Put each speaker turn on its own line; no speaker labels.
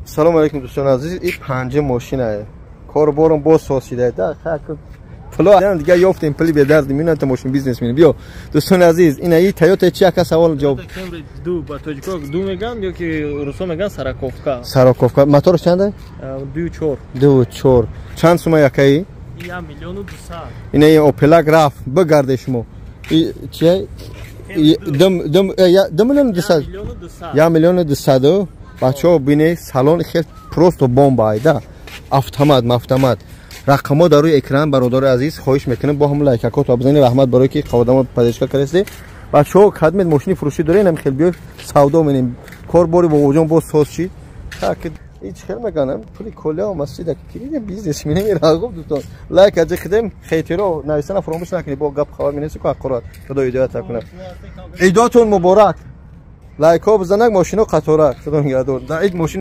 Салому алейкум, дӯстони азиз. И панҷа мошинае, корборум боз сосида. Пуло дига ёфтем, пули бедард мината мошин бизнес мин. Биё, дӯстони азиз, ина и Тойота чи ака? Савол ҷавоб.
Ду ба тоҷико ду меган ё ки русо меган сороковка.
Сороковка. Моторш чанда?
2,4.
2,4. Чанд сума якаи?
1 200 000.
Ина и Опелак рафт, бигарде шумо. И чи, 2 200 000, 1 200 000. Бачаҳо, бине, салон хел просто бомба айда, автомат мафтомат. Рақамҳо дар рӯи экран. Бародари азиз, хоҳиш мекунем, бо ҳам лайкакото бизанед. Раҳмат барое ки қаводамо поддержка кардасте. Бачаҳо, кадмед мошини фурӯшӣ дорем, инам хел биё, савдо менем. Корбори бобоҷон боз соз шид. Так, ҳеч хел меганам, пули колия омасида, ки бизнес минем. Рағуб, дӯстон, лайк аҷи хидем, хейтеро нависана фаромӯш накунед. Бо гап хабар менесу ку ҳаққорат. Худо ҳидоят кунад. Идотон муборак. Лайкҳо бизанак, мошино қатора. Худо нигаҳдор. Дар ид мошин.